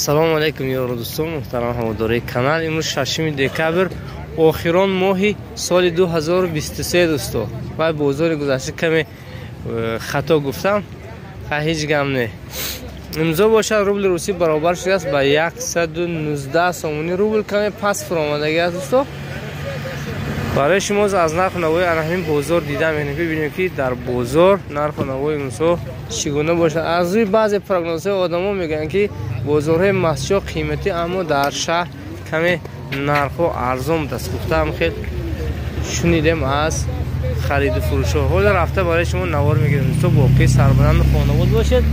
Ассалому алайкум ёру дӯстон, муҳтарам ҳаводорои канал. Имрӯз 6 декабр, охирон моҳи соли 2023 дӯсто. Вай бозори гузашта каме хато гуфтам, ҳеҷ гам не. Имзо бошад, рубли русӣ баробар шудааст ба 119 сомонӣ. Рубл каме пас фуромадагӣ аст дӯсто. Барои шумо аз нарху навои ана ҳамин бозор дида мекунем, бибинем ки дар бозор нарху навои имрӯзҳо чӣ гуна бошад. Аз рӯи баъзе прогнозҳои одамо мегӯянд ки бозорҳои масҷидҳо қиматӣ, аммо дар шаҳр каме нархҳо арзон будааст. Гуфтаам хел шунидем аз хариду фурӯшҳо. Ҳоло рафта барои шумо навор мегирем. Дӯсто, боқӣ сарбаланду хонавод бошед.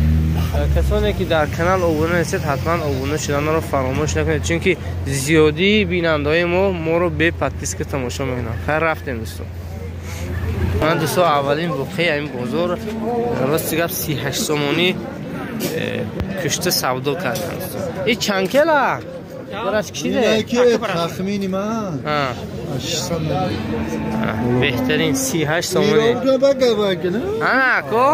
Касоне ки дар канал обуна нестед, ҳатман обуна шуданро фаромӯш накунед, чунки зиёдии бинандаҳои мо моро бе подписка тамошо мекунанд. Хайр, рафтем дӯсто. Ман дӯсто аввалин буққаи ҳамин бозор рости гап 38 сомонӣ кушта савдо кардам. И чанд кела? Бараш кишиде? Тахмини ман 600. Беҳтарин 38 сомонӣ. Ана ко?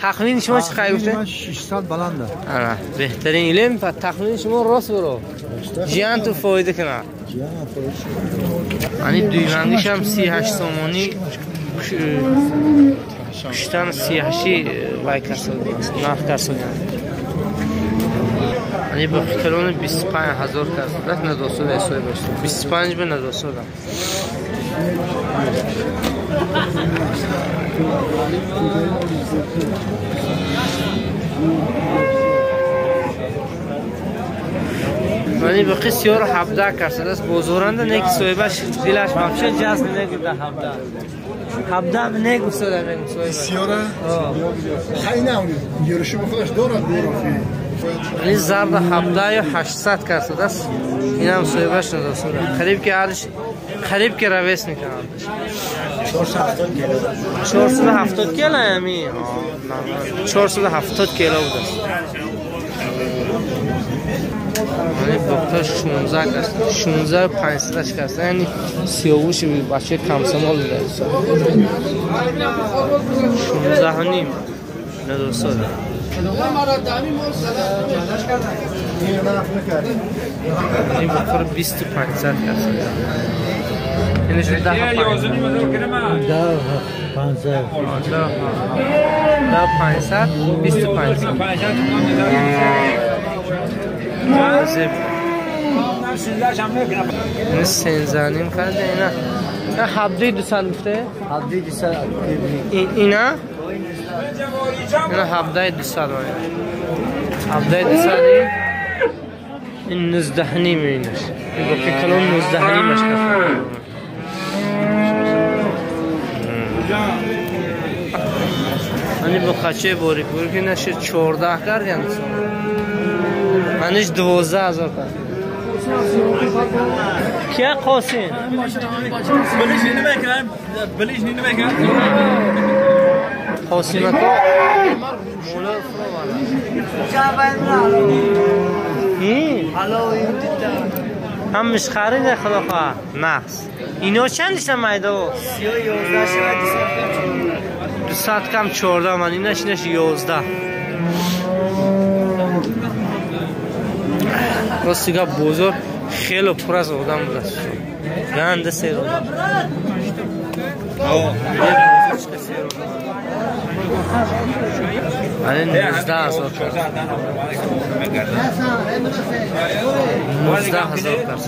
Тахмини шумо чӣ қадр гуфте? 600 баланд. Ана, беҳтарин илм, тахмини шумо рост буро. Ҷиян ту фоида кунад. Ани дуюмангишам 38 сомонӣ куштан 38 вай касодиан, нарх касодиан. Ани бо калони 25 ҳазор касодат надосуда ҳисоби бошад. 25 ба надосуда. Мани боқи сиёр 17 касодааст. Бозоранда не ки соҳибаш дилаш вообще ҷазм негӯда 17. 17 негӯсода мегӯ соҳибаш. Сиёра? Хайна юриши худаш дорад бурофи. Ани зарда 17 ё 800 касодааст. Инам соҳибаш надосуда. Қариб ки арш қариб ки равес мекунанд. 470 кило. 470 кило ами? 470 кило будааст. Ани боқта 16 аст. 16 500 аст. Яъне сиёвуши бачаи комсомол будааст. 16 ним надосуда. Ин боқтар 25 аст. Инаш 10 500. 10 500 25. این سنزانیم کرده اینا. نه 17 200 گفته؟ 17 200. اینا؟ اینا 17 200. 17 200 این 19 نیم اینش. این گفت کلون 19 نیمش کرد. Ани бо қаче борик борик инаш 14 кард яъне. Маниш 12 ҳазор кард. Кия Қосим? Қосим ака мола фуровард. Ҳамаш харида худо хоҳад. Нақс. Ино чанд иша майдо? 200 кам 14 ман инаш 11. Рости гап бозор хеле пур аз одам будааст. Ганда сер одам. Ани 19 ҳазор кард. 19 ҳазор кард.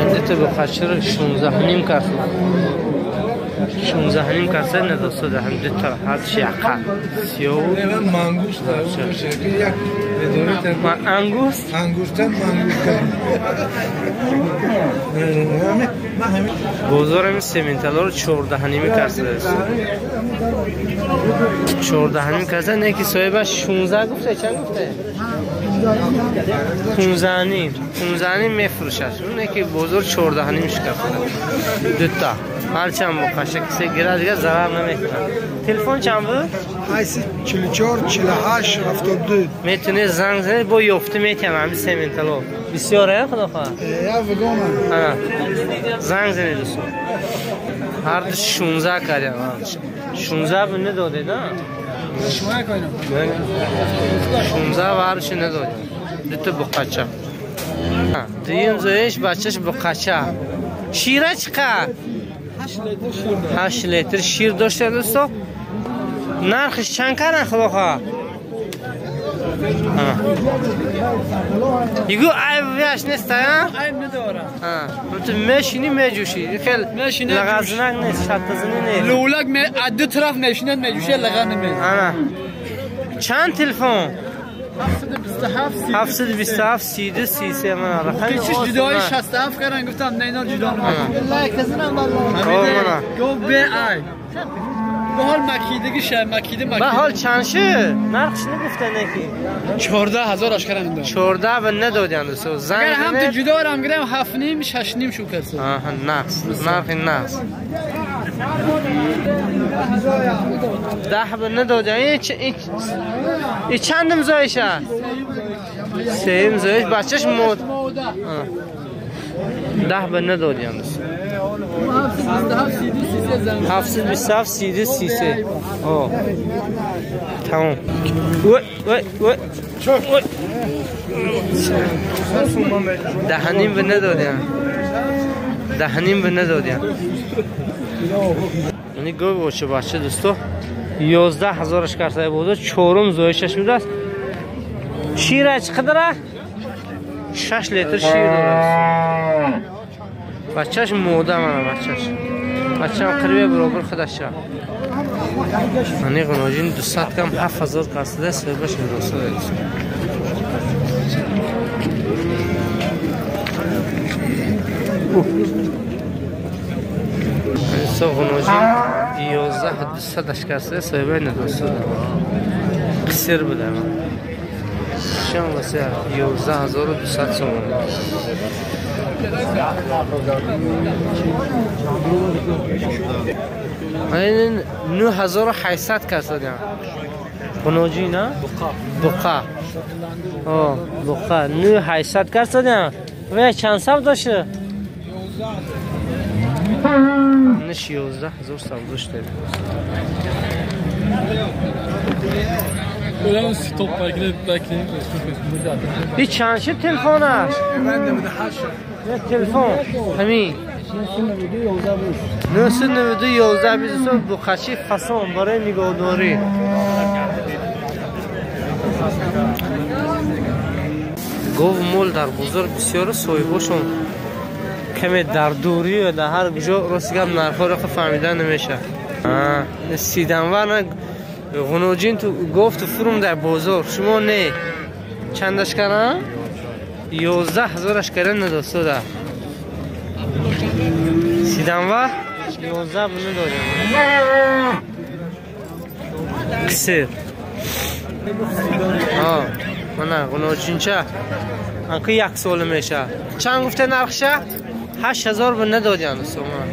Ин бо қачир 16 ним кард. 16 ним кард надосуда ҳам ду та ҳардаш яқа. Сиёв мангуст як ангуст ангустан мангуст. Бозор ҳамин сементалоро 14 ним кардааст. 14 ним карда не ки соҳибаш 16 гуфта, чанд гуфта? 15 ним. 15 ним мефурӯшад. Не ки бозор 14 ним шикафта. Дута. Ҳарчанд бо қаша кисе гирад дигар зарар намекунад. Телефон чанд буд? 844 48 72. Метавонед занг занед, бо ёфта метиҳам ҳамин сементало. Бисёр, худо хоҳад. Я вагона. Занг занед дӯстон. Ҳар ду 16 кардем. 16 б надодед, а? 16 варш надодем. Ду та буқача. Дуюм зоиш бачаш буқача. Шира чиқа? 8 литр шир дошта дӯсто. Нархиш чанд кардан худоха? Игу айб нест, а? Айб надорам. Ту мешини меҷӯшӣ. Хел лағазнак нест, шаттазанӣ нест. Лӯлак аз ду тараф мешинад меҷӯшад, лағаз намезанад. Ана. Чанд телефон? 727 32 33 мана рақами. Чиш ҷудои 67 кардан гуфтам, не ино ҷудо намекунам. Гуфт бе айб. به حال مکیدگی شه مکیده مکیده. به حال چند شه؟ نرخش نگفتن یکی. 14,000 آشکارا ندادن. 14 و ندادن دوستو. زنگ اگر هم تو جدا رم گرم 7.5 6.5 شو کرد. آها نقص نرخ نقص. 10 به ندادن. این چندم زایشه؟ سیم زایش بچهش مود. 10 به ندادن دوستو. 727 32 33. آه تمام. وای وای وای وای. دهنیم به ندادیم. دهنیم به ندادیم. یعنی گوی باشه بچه دوستو 11,000 کرده بود. چهارم زایشش میده است. شیره چقدره؟ 6 لیتر شیر داره. بچهش موده منه بچهش. بچه‌م قریبه برابر خودش را. من قناجین 200 کم 7000 قصده سببش میرسه. سو قناجین 11 200 قصده سبب ندوسته. قصر بوده من. شام واسه 11200 سوم. این 9800 کس دادم. قناجی نه؟ بقا. آه بقا 9800 کس دادم. و چند سال داشته؟ 11000 سال داشته. این چند شد تلفنش؟ تلفن همین 992 11 23 بخشی فسان برای نگهداری. گاو مول در بازار بسیار соҳибошон каме дар дурӣ ва дар ҳар куҷо рост гап нархҳоро фаҳмида намешавад. Сиданвар ғуноҷин ту гуфт фурум дар бозор шумо не чандаш кардан? 11,000 кардан надостода. Сиданвар 11 буну додем. Кисер. Мана ғуноҷинча анки як сола меша. Чанд гуфта нархша? 8000 бу надодян сомон.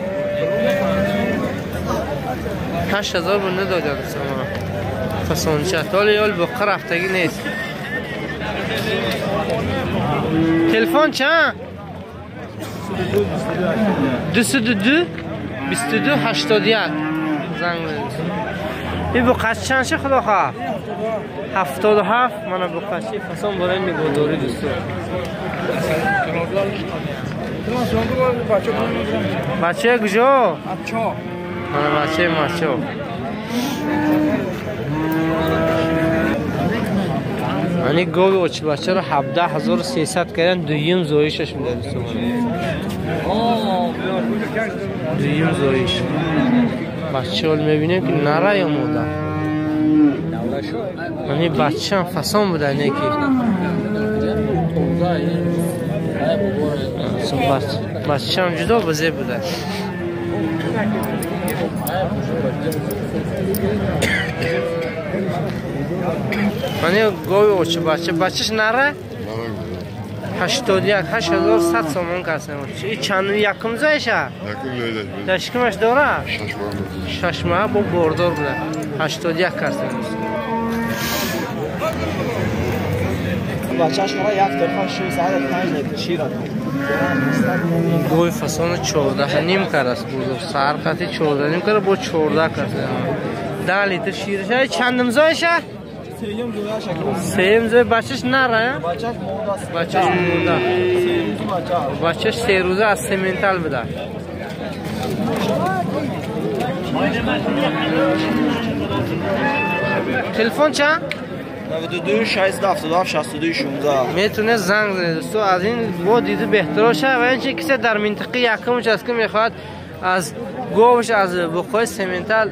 8000 бу надодян сомон. Фасонча толи ёл буққа рафтагӣ нест. Телефон чанд? 202 22 81 занг бизанед. Ин буққаш чанд ши худохоҳ? 77. Мана буққаши фасон барои нигоҳдорӣ дӯстон. Бача куҷо? Мана бачаи мачо. Ани гови очибачаро 17300 кардан дуюм зоишаш меда дӯстон. Дуюм зоиш. Бачаҳо мебинем ки нара ё мода. Ани бачаам фасон буда неки. Бачаам ҷудо базеб буда. Мани гови очибача бачаш нара 81 8100 сомон касем. И чанд якум зоиша? Якум зоиша. Дашкимаш дора? 6 моҳ бо бордор буда. 81 касем. Бачаш мара як телефон 605 литр шир. Гови фасона 14.5 карас бузург. Сар қати 14.5 кара бо 14 кас. 10 литр ширша чандимзойша? Сеюм зой бачаш нара, я? Бачаш муда. Бачаш се рӯза аз сементал буда. Телефон чанд? 92 677 62 16. Метавонед занг занед дӯсто, аз ин бо диду беҳтаро шава ва ин чи кисе дар минтақаи якумш аст ки мехоҳад аз говш аз буқҳои сементал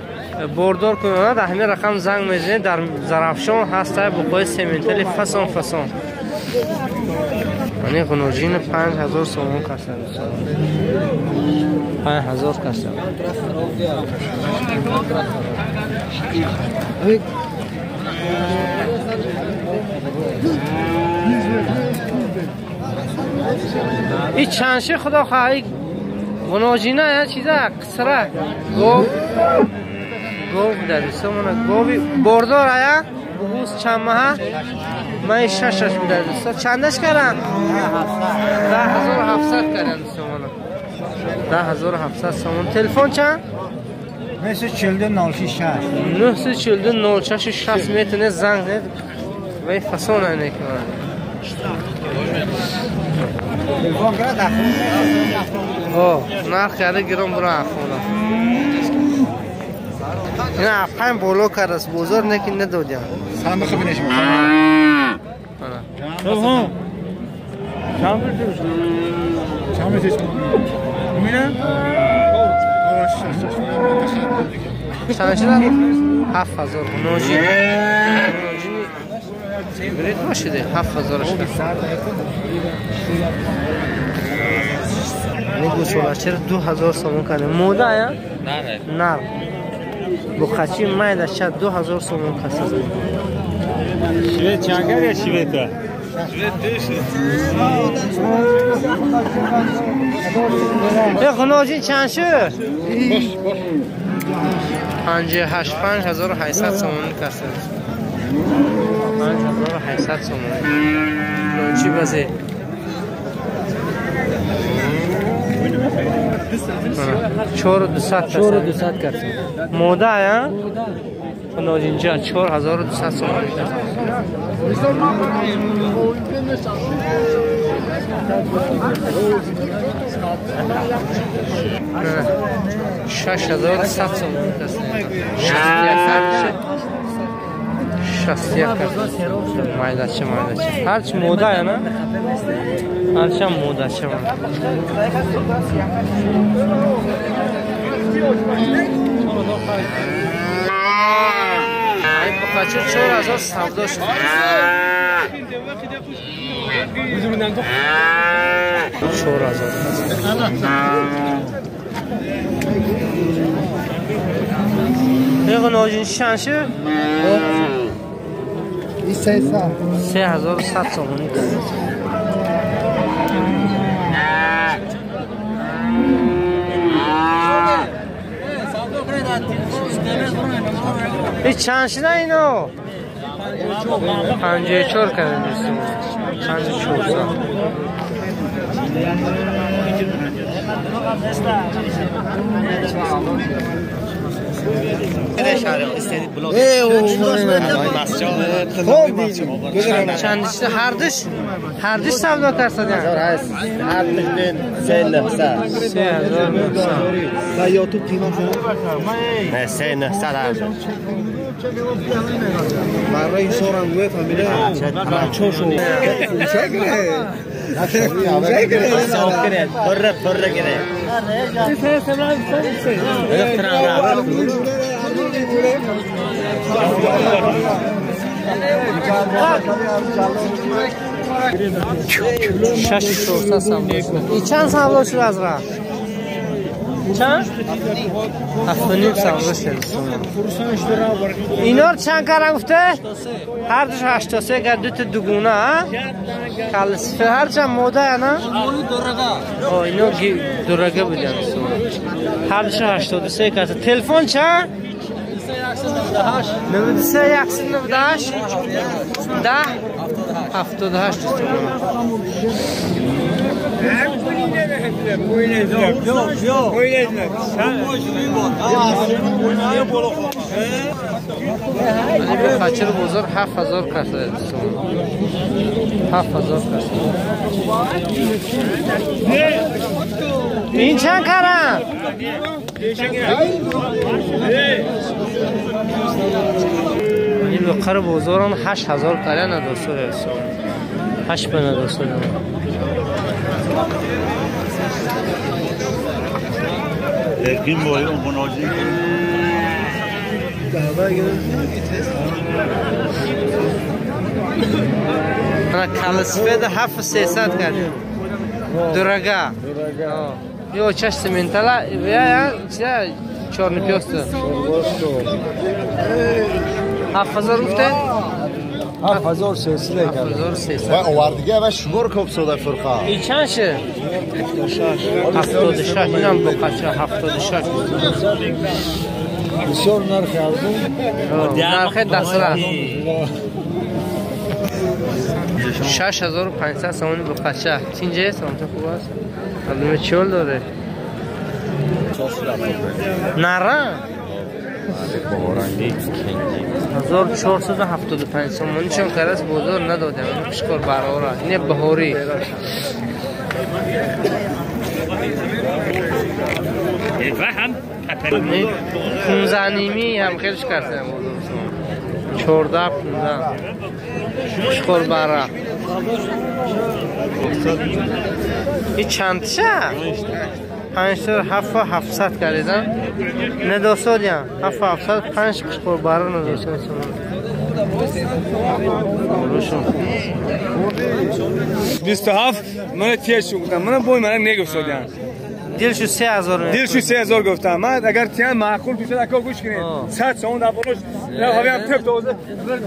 бордор кунад, дар ҳамин рақам занг мезанед. Дар Зарафшон ҳаста буқҳои сементали фасон фасон. Ани ғуноҷини 5000 сомон каса дӯсто. 5000 каса. ин чандши худо хоҳ ғуноҷина я чиза қисра гов гов буда дӯсто. Мана гови бордор ая буғуз чанд маҳа? Маи шашаш буда дӯсто. Чандаш каранд? 10700 каранд дӯсто. Мана 10700 сомон. Телефон чанд? 942 06 942 06 60. Метавонед занг занед вай фасон мекунад. Нарх карда гирон бура ахона. Ина панҷ боло кардааст бозор, неки надодям. Чанд шуда? 7000. Ноҷин. Брит бошиде 7000 шуда. Гӯсолачер 2000 сомон кардем. Мода я? Нар. Буқачи майда ча 2000 сомон каса. Швед чангар я шведа? Э ғуноҷин чанд шуд? 58 5800 сомон каса. 5800 сомон. Нончи базе. 4200 4200 кард. Мода я? Ноҷинҷа 4200 сомон. 6100 сомон каса. 61 кард. Майдача майдача. Ҳарчи мода я на? Ҳарчи модача. Ай буқача 4000 савдо шуд. 4000. Ноҷин чанд шуд? 3100 сомонӣ кард. Чанд шуда ино? 54 кардем дӯстон. 54. Чанд шуда? Ҳардуш савдо карсадян? Ҳардуш 3900. 3900. 3900 ҳардуш. برای سورنگوی فامیله بچه شو شش 600 سمبل. چند سمبل شد از راه؟ چند؟ 7.5 سمبل شد. اینا رو چند کارم گفته؟ هر دوش 83 کرد، دو تا دوگونه ها؟ کلسفه هر چند موده نه؟ آه اینا دورگه بودن. هر دوش 83 کرد. تلفن چند؟ 93 198 10 78. بخاطر بازار 7000 کسره دوستان 7000 کسره. این چند کرم؟ این بقر بازار هم 8000 کرم دوستان 8 بنا دوستان. یقین باید اون بناجی انا کالسفید 7300 کردیم. دورگا یو چش سمنتالا یا چه چورنی پیوست 7000 گفته 7300 کرد. و آوردگی و شمار کپ ساده فرقه. این چند شه؟ 76. اینم با قچه 76. بسیار نرخ ارزون. نرخ دسترس. 6500 سامانی با قچه. اینجا سامت خوب است. معلومه چول داره. نره. 1475 سامانی چون کرس بازار ندادم. پیشکار براره. اینه بهاری. 15 نیمی هم خیلیش کردم. 14 15 پیشکار بره. این چند شه؟ 5 7 700 کردن. ندوسودیان 7 700 5 قشقر بارا ندوسود. 27 من تیش گفتم من بوی من نگفتم. دلشو 3000 دلشو 3000 گفتم من اگر تیان معقول بیشتر اکا گوش کنید 100 سوم در بالاش نه هم تپ دوزه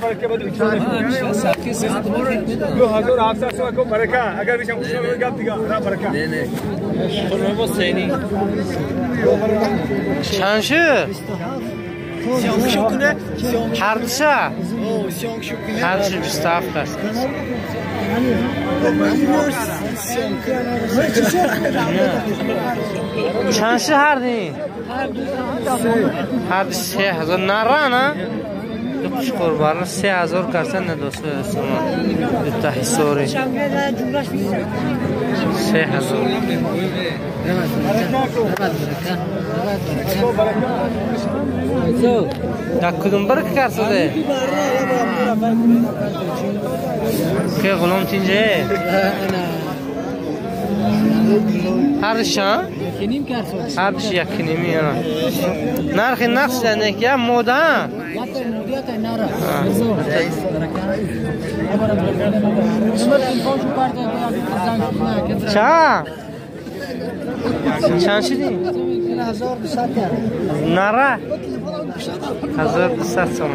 برکه بدی 2700 سوم اکا برکه اگر بیشم گوش کنید گپ دیگه را برکه نه نه خرما سینی چند شد؟ هر دوشه؟ هر دوشه 27 است. چند شه هر دی؟ هر دی 3000 نره نه؟ دو قشقر بارن 3000 کرسن ندوسته سوما دو تا حسوری 3000. در کدوم برک کرسده؟ که غلام تینجه؟ هر دوشان؟ هر دوش یک نیمی. نرخ نقص یعنی که موده؟ چه؟ چند شدی؟ نره 1200 سوم.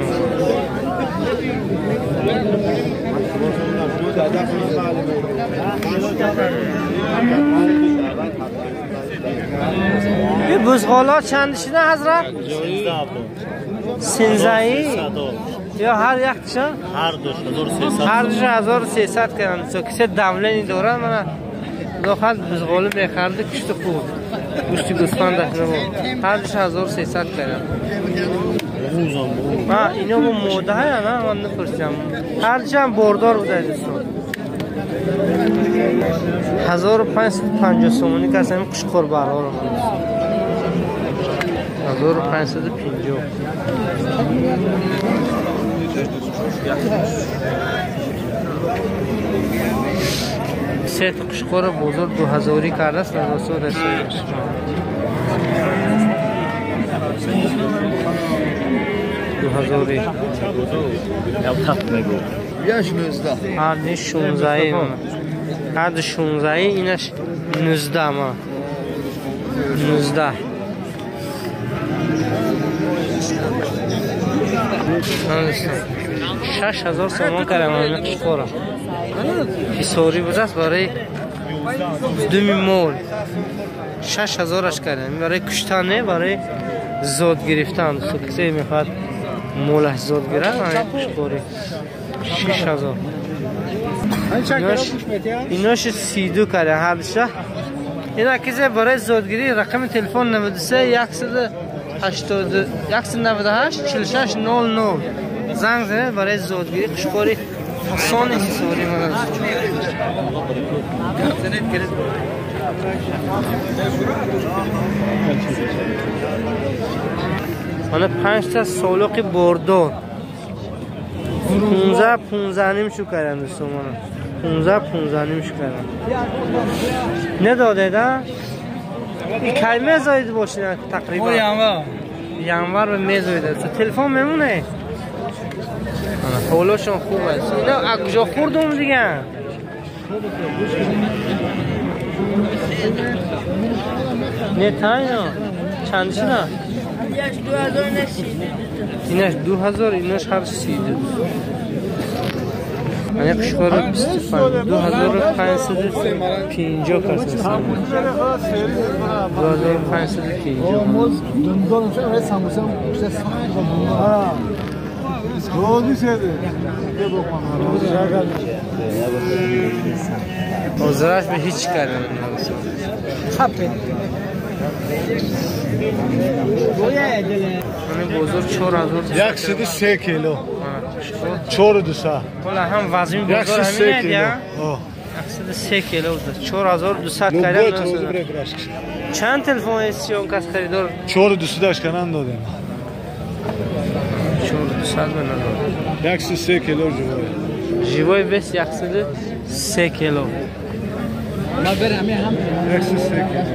این بزغالا چند شده حضرت؟ 13 یا هر یک چند؟ هر دوش 1300. هر دوش 1300 کردن. تو کسی دملنی دارن من داخل بزغاله میخرده کشت خوب گوشتی گوسفند داشته بود. هر دوش 1300 کردن. ها اینا با موده های نه من نپرسیدم. هر دوش هم بردار بوده دوستان. 1550 سومونی که اصلا قشقر برها رو 1550. سه قشقر بزرگ 2000 کرده است. 200 رسید. 2000 هر دی 16 هر دی 16 اینش 19 ما 19. 6000 سومان کردم قشقر حسوری بود است برای دومی مول 6000 کردم برای کشتن برای زاد گرفتن. کسی میخواد مولش زاد گیره قشقری 6000. ایناش 32 کرده هر دوشه. اینا کسی برای زودگیری رقم تلفن 93 180 198 46 00 زنگ زنید برای زودگیری قشقاری فسان حصاری من. من 5 تا سالوق بردار 15 15 نیم شو کردم دوستان. 15 15 نیم شو کردم. نداده دا؟ این کلمه زاید باشه تقریبا. ینور و میزایده. تلفن میمونه. حالشون خوب است. اینا از کجا خوردم دیگه؟ نه تا اینا چند شده؟ ایناش 2000 ایناش هر 32. من قشقار 25 2550 کس 2550. آزرش به هیچ کردن. من بزرگ 4000 103 کیلو 4200. حالا هم وزن بزرگ همینه دیگه. 103 کیلو 4200 کردن. چند تلفن است اون کس خریدار؟ 4200 کردن دادیم. 4200 من 103 کیلو живой. Живой вес 103 кило. 103 кило.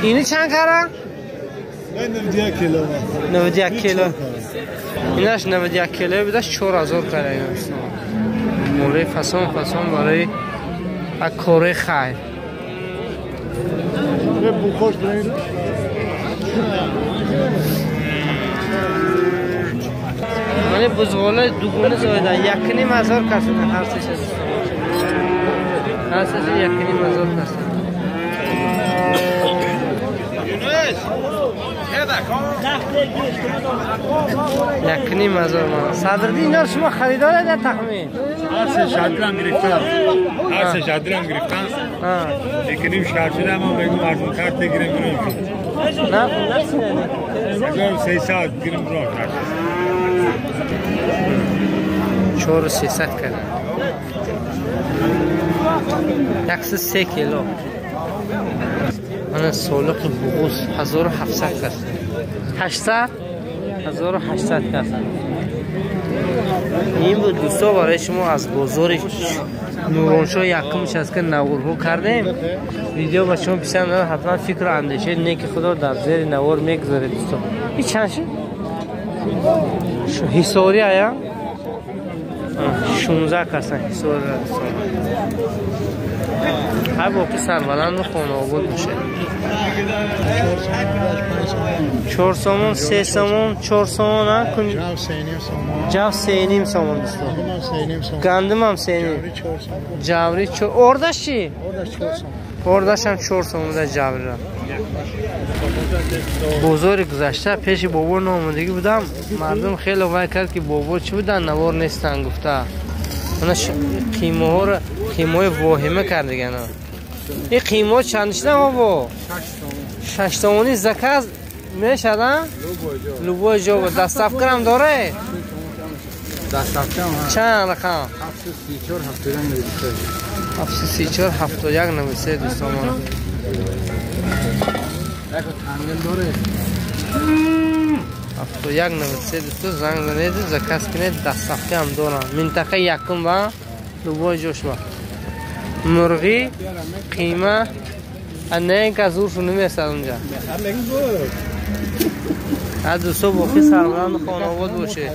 اینی چند کرد؟ 91 کیلو. 91 کیلو. اینش 91 کیلو بودش 4000 کرد. مولای فسان فسان برای کار خیر. من بزغاله دوگونه زایدن 1.5 هزار کسدن هر سه چیز. هر سه 1.5 هزار کسدن. 1.5 هزار من. صدردین اینا شما خریداره در تخمین؟ هر سه شادرم گرفتن. هر سه شادرم گرفتن. 1.5 شهر شده ما بگم ارزون تر بگیریم بریم. نه نه 1300 گرم راه کرد. 4300 کردن. 103 کیلو. من سالق بغوز 1700 کس. 800 1800 کس. این بود دوستا برای شما از بازار نورانشاه یکمش از که نوارها کردیم. ویدیو با شما پسند آمد حتما فکر و اندیشه نیک خدا در زیر نوار میگذارید دوستا. این چند شد؟ حصاری آیا؟ 16 کسن حصاری دوستا. هر باقی سربلند و خانه آباد باشه. 4 سومون 3 سومون 4 سومون ها جو 3.5 سومون دوستا. گندم هم 3.5 جوری 4. اردش چی؟ اردش هم 4 سومون در جوری را. بازار گذشته پیش بابا ناموندگی بودم مردم خیلی وای کرد که بابا چی بودن نوار نیستن گفته. اونا قیمه ها رو قیمه واهمه کرد دیگه. این قیمه چند شده بابا؟ 6 تومانی زکات میشه نه؟ لوبوی جو دستاف کرم داره؟ دستاف کرم چند رقم؟ 734 71 734 71 93 دوستان. داره 71 93 دوستان زنگ زنید زکات کنید دستاف هم دارن. منطقه یکم و لوبوی جوش با مرغی قیمه نه اینکه زورشون نمیرسد اونجا. از دوستا باقی سربلند خانه آباد باشه.